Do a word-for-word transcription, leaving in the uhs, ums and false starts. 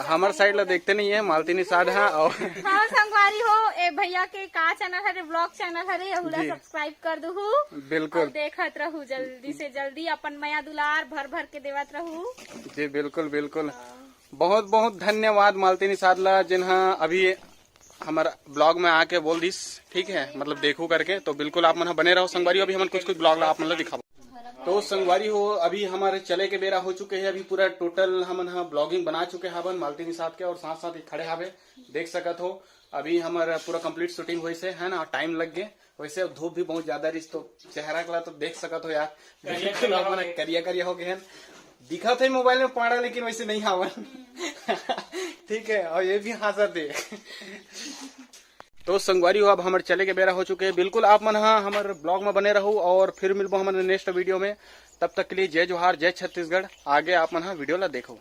हमर साइड ला देखते नहीं है मालती निषाद हा। और हाँ संगवारी हो, ए भैया के का चैनल हरे, ब्लॉग चैनल हरे, यहू ला जी। सब्सक्राइब कर दुहू। बिल्कुल। और देखत रहू, जल्दी से जल्दी अपन मया दुलार भर भर के देवत रहू। जी बिल्कुल बिल्कुल। बहुत बहुत धन्यवाद मालती निषाद ला, जिन्हा अभी हमर ब्लॉग में आके बोल दिस, ठीक है, मतलब देखू करके। तो बिल्कुल आप मन ह बने रहो संगवारी हो, अभी हमन कुछ कुछ ब्लॉग ला आप मन ला दिखाबो। तो संगवारी हो, अभी हमारे चले के बेरा हो चुके हैं, अभी पूरा टोटल हमन ह ब्लॉगिंग बना चुके हावन मालती निषाद के, और साथ साथ ही खड़े हावे, देख सकत हो। अभी हमारा पूरा कंप्लीट शूटिंग होइस हे, है ना, टाइम लग गए। वैसे अब धूप भी बहुत ज्यादा रही, तो चेहरा ला तो देख सकत हो यार, बिल्कुल अपन करिया करिया हो गए हैं। दिखत हे मोबाइल में पाड़ा, लेकिन वैसे नहीं हावन। ठीक है, और ये भी हाँसत हे। तो संगवारी हो, अब हमर चले के बेरा हो चुके हैं। बिल्कुल आप मन हा हमर ब्लॉग में बने रहू और फिर मिलबो हमन नेक्स्ट वीडियो में। तब तक के लिए जय जोहार, जय छत्तीसगढ़। आगे आप मन हा वीडियो ला देखो।